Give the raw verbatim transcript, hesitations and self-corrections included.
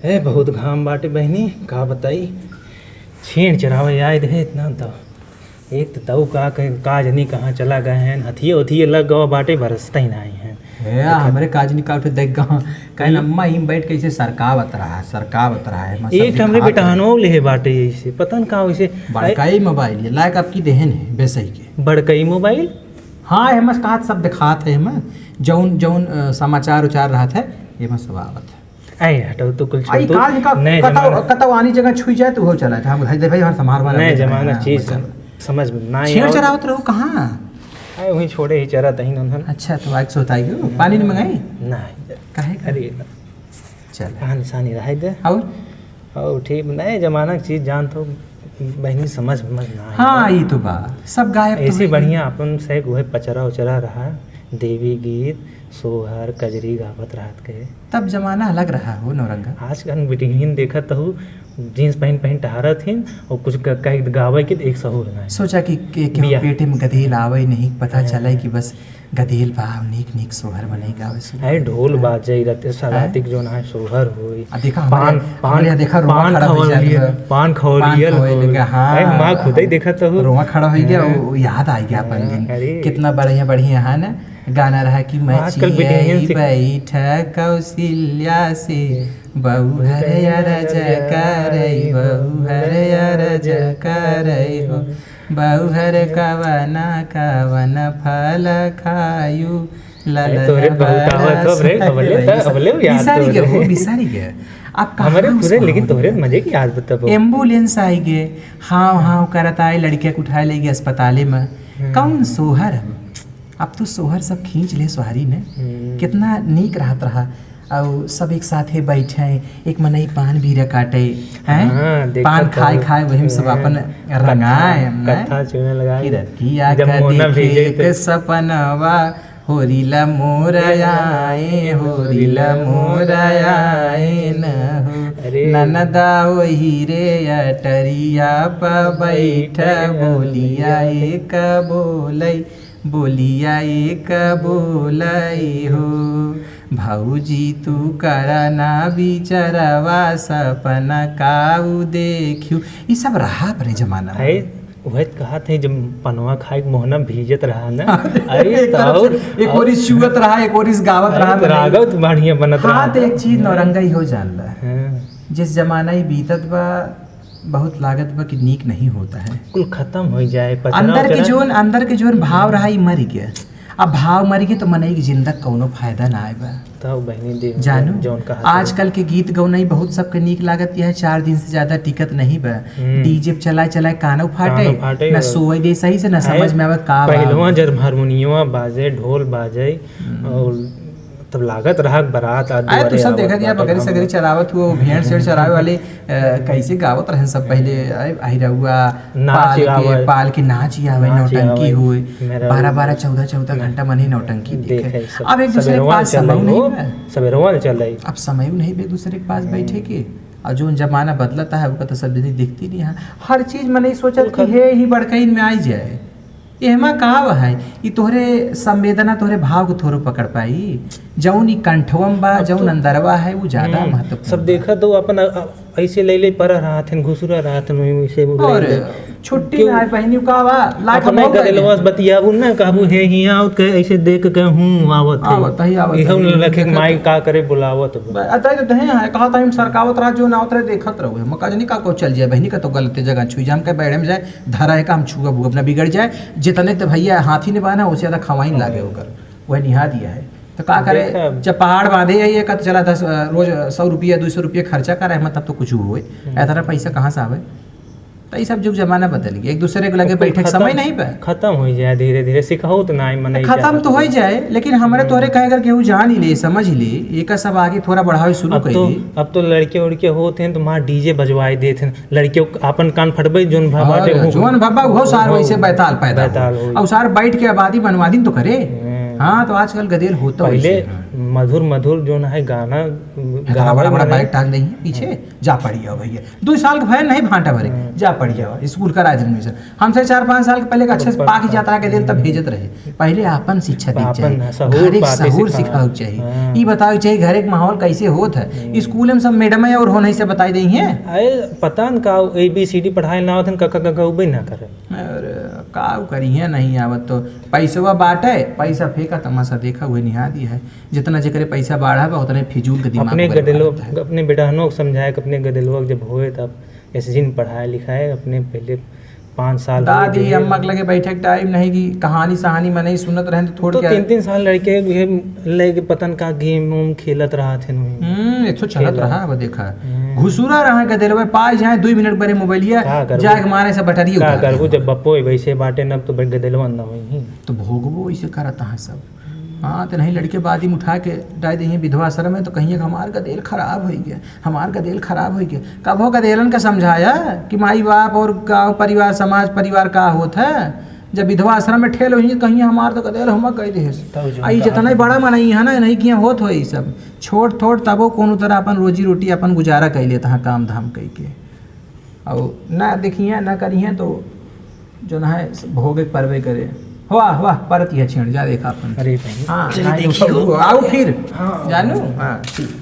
ए, बहुत घाम बाटे बहिनी, का बताई। छेड़ चरावे आए रहे इतना तो। एक तो तऊ का कहे, का जनी कहाँ चला गए हैं, हथिये उथिये लग गवा बाटे, बरसते ही ना आई हैं। ए, हमरे का जनी का उठे देख गवा। कहे, अम्मा, इम बैठ के इसे सरकावत रहा, सरकावत रहा है, मसर एक हमरे दिखात रहा। बेटहनो ले बाटे ऐसे, पता न का वैसे। बड़काई मोबाइल ये लायक आपकी देहन है, बेसही के। बड़काई मोबाइल? हाँ, एमा से कहत सब दिखात है, एमा जौन, जौन, अ, समाचार उचार रहत है, एमा सब आवत है। ऐ हटो, तू कुल छोड़, आई तू काल का नए कतौ, जमाना। कतौ आनी जगह छुई जाए, तू हो चला था। हम भाई, दे भाई, हमार समार वाला नए जमाना। जमाना हाँ, चीज बस। समझ में ना छेड़ आवत। चरावत रहो कहाँ? ऐ वहीं छोड़े ही चरा तहीं नन्हन। अच्छा, तो आज सोता ही हो? पानी नहीं मंगाई? नहीं। काहे का? अरे, चल। पानी सानी रहे दे। और? और ठीक, नए जमाना की चीज जान तो बहिनी समझ में ना आई। हाँ, ई तो बा। सब गायब तो ऐसे होई गए। बढ़िया अपन से उहे पचरा उचरा रहा, देवी गीत, सोहर, कजरी गावत रहत के। तब जमाना अलग रहा हो नौरंगा। आजकल बिटिंगिन देखत हूँ, जींस पहन पहन टहरत हिन और कुछ क-, कह गावे के एक सहूर ना है। सोचा कि के, के बिया। पेटे में गधेल आवे नहीं, पता हाँ। चले कि बस गधेल बा, नीक नीक सोहर मनई गावे सुन। अरे ढोल बाजे, रात सरातिक जोन है सोहर होई। आ देखा, पान, हमरे, पान, हमरे यहाँ देखा, रोआ पान खड़ा हो खवल जात लिए, बा। पान खवल पान लिए खवल लोग। के, हाँ। अरे माँ खुदे देखा तो हो। रोआ खड़ा हो गया, हाँ। वो याद आ गया अपन हाँ, दिन। अरे। कितना बढ़िया, बढ़िया है ना गाना रहा कि आजकल मचिया बिटियन ही से बैठा कौशल्या से, बहुहर अरज करई, बहुहर अरज करई हो। बहुहर कवन कवन फल खायु, अरे, ललन तोहरे बहुत आवत हो, रे, बरस अबले त, करई। अबले भी याद बिसारी तो गए, रहे। हो, बिसारी गए। आप कहाँ हमरे पूरे, लेकिन तोहरे मजे की याद बताबो। एम्बुलेंस आई गए, हाँ, हाँ, करत आए, लड़किया के उठाए ले गए अस्पताले में। हम्म। कौन सोहर अब? अब तो सोहर सब खींच ले सोहारी ने। हम्म। कितना नीक रहत रहा। और सब एक साथे बैठे, एक मनई पान बीरा काटे, हैं? हाँ, देखत पान खाए, हूँ। खाए, वही में सब हाँ। अपन कत्था, रंगाए, हैं? कत्था चुने लगाए। कि रतिया जब का मोहना देखे भीजे एक तो। सपनवा, होरी ला मोर आए, होरी ला मोर आए न हो। अरे। ननदा ओही रे अटरिया प बैठ, बोलिया एक बोलई, बोलिया एक बोलई हो, भौजी तू करा ना बिचरवा, सपना काऊ देखियो। ई सब रहा अपने जमाना में। है, वह कहत है जब पनवा खाए के मोहना भीजत रहा ना। अरे, एक तरफ और, से एक और ओरी चुअत रहा, एक ओरी से गावत अरे, रहा, तो मतलब। रागव तो बढ़िया बनत हाँ, रहा तो था। एक चीज नौरंगा ही हो जानला। हाँ। जिस जमाना ही बीतत बा, बहुत लागत बा कि नीक नहीं होता है। कुल खत्म हो जाए, पचरा अंदर के उचरा। जोन, अंदर के जोन भाव रहा, ई मर गया। अब भाव मर गए तो मनई के जिंदा कौनो फायदा ना आए बा। तब बहिनी देख जानू, जौन कहा आजकल के गीत गौनई बहुत सबके नीक लागत है, चार दिन से ज्यादा टिकत नहीं बा। हम्म। डीजे पे चलाए चलाए कानों फाटे, कानों फाटे ना और सोए दे सही से, ना आए समझ में आवे का बा। पहिलवा जब हारमोनियवा बाजे, ढोल बाजे, हम्म। और तब लागत रहा बारात आ अरे, तू दुआरे सब आवत देखत या बाटे बकरी गाँव सकरी में। चरावत हुआ, भेड़ सेड़ चरावे वाले, अ, कैसे गावत रहन सब पहिले, अरे, अहिरउआ, नाच पाल के, आवे। पाल के नाच ही आवे, नाच ही नौटंकी आवे। हुए। मेरा बारह बारह, चौदह चौदह घंटा मन ही नौटंकी देखे। देखे सब। अब एक दूसरे के सवेरवा पास चल समय रही नहीं हो, बा। सवेरवा चल रही। अब समय नहीं बे एक दूसरे के पास हम्म। बैठे के। और जोन जमाना बदलता है, ओका तो सब जनी देखती नहीं है। हर चीज मनई सोचत कि हे ही बड़कइन में आई जाए। एहमा का है? ई तोहरे संवेदना, तोहरे भाव को थोड़ो पकड़ पाई। जौन ई कंठवम बा, अब जौन तो अंदरवा है, वो ज्यादा हम्म, महत्वपूर्ण सब बा। देखा तो अपन अ, अ, ऐसे ले ले परा रहत हन, घुसुरा रहत हन, वहीं से वो और ले ले। छुट्टी क्यों? ना है, बहिनी का बा, लाख अपने हो गए। गदेलवा से बतियाबू ना, कहबू, "हे हियाँ आवत के," ऐसे देख के, "हूँ, आवत है।" आवत है, आवत है। इहो लखे के माई का करे बुलावत बा। ब-, अतः तो दहे हैं, कहा था हम सरकावत रहा, जो ना आवत रहे, देखत रहो। हम का जनी का को चल जाए, बहिनी का तो गलत जगह छुई जाम के बैठे में जाए, धरा है का हम छुआ भुआ अपना बिगड़ जाए, जितने तो भैया हाथी ने बाना, उससे ज्यादा खवाइन लागे ओकर, वह निहा दिया है। तो का करे, देखा। जब पहाड़ बांधे है ये का तो चला दस, अ, रोज सौ रुपया, दो सौ रुपया खर्चा करे, मतलब तो कुछ हुए, हम्म। इतना पैसा कहाँ से आवे? तो ये सब जुग जमाना बदल गया, एक दूसरे के लगे अब कुल बैठे के खत्म, समय नहीं बा। खत्म हो जाए धीरे धीरे, सिखाओ तो ना, मने खत्म तो हो जाए, लेकिन हमारे हम्म। तोहरे कहे करके वो जान ही ले, समझ ही ले, ये का सब आगे थोड़ा बढ़ावे शुरू अब कर तो, दे। अब तो लड़के उड़के होते हैं तो वहाँ डीजे बजवाए देते हैं, लड़कियों को अपन कान फटबे जोन भा और बाटे हो। जोन भब्बा वो सार हो, वैसे बैताल पैदा बैताल हो। हो। और सार बैठ के आबादी बनवा दिन तो करे। हम्म। हाँ, तो आजकल गदेल होता पहिले वैसे है। मधुर मधुर जौन है गाना इतना गावे बड़ा बड़ा वाले। बैग टांग देही पीछे, हाँ। जा पढ़िया भैया, दो साल के भय नहीं भांटा भरे, हाँ। जा पढ़िया स्कूल करा admission। हमसे चार पाँच साल के पहिले एक अच्छे से पर-, पाक पर-, जाता गदेल तब भेजत रहे। पहिले आपन शिक्षा दी आपन चाहिए, सहूर घरे के बातें सहूर सिखावे। सिखावे के चाहिए। हाँ। ई बतावे के चाहिए घरे के माहौल कैसे होत है। हम्म। स्कूल में सब मैडम है और होने से बताई देही हैं। अरे पता न का A B C D पढ़ाए ना होत हैं, क ख ग घ उबे ना करे। अरे का करिहे, नहीं आवत तो पैसवा बाटे, पैसा फेंका तमाशा देखा, उहे निहा दिया है। जितना जेकरे पैसा बाढ़ा बा, उतने फिजूल के दिमाग अपने ओकरे गदेलो, बाढ़त है। अपने बेटहनो के समझाए कि अपने गदेलवा के जब होए तब ऐसे जिन पढ़ाए लिखाए, अपने पहले पाँच साल हो दादी गए। अम्मा के लगे बैठे के टाइम नहीं कि कहानी सहानी मनई सुनत रहेन तो थोड़ तो के तीन तीन साल लड़के उहे लेके पता न का गेम उम खेलत रहत हैं वहीं। हम्म, एक ठो चलत खेला। रहा, अब देखा। हम्म। घुसुरा रहा गदेलवा, पाई जाए दुई मिनट बरे मोबाइलिया, का करबो? जाए के मारे से बटरिया का उठा करबो? लेबा। जब बप्पो वैसे बाटे न, अब तो गदेलवा न वहीं। तो भोगबो ऐसे करत हैं सब। हाँ, तो नहीं लड़के बाद ही उठा के डाल देही विधवा आश्रम में, तो कहिए कि हमार गदेल खराब होइ गया, हमार गदेल खराब होइ गया। कबो गदेलन का समझाया कि माई बाप और गाँव परिवार, समाज परिवार का होत है? जब विधवा आश्रम में ठेल होई, कहिए हमार तो गदेल हम कह दे। तब जो आई कहा जितना ही था। बड़ा मनई है ना, नहीं किया होत हो ई सब। छोट थोट तबो कोनो तरह अपन रोजी रोटी, अपन गुजारा कर लेता है काम धाम कह के। और ना देखिए, ना करिए तो जो ना है भोगे के परबे करे। वाह, वाह, परत यह छेड़ जा देखा अपन। अरे भाई। हाँ, चलिए ना, देखिए। आओ फिर। हाँ। जानू? हाँ, ठीक।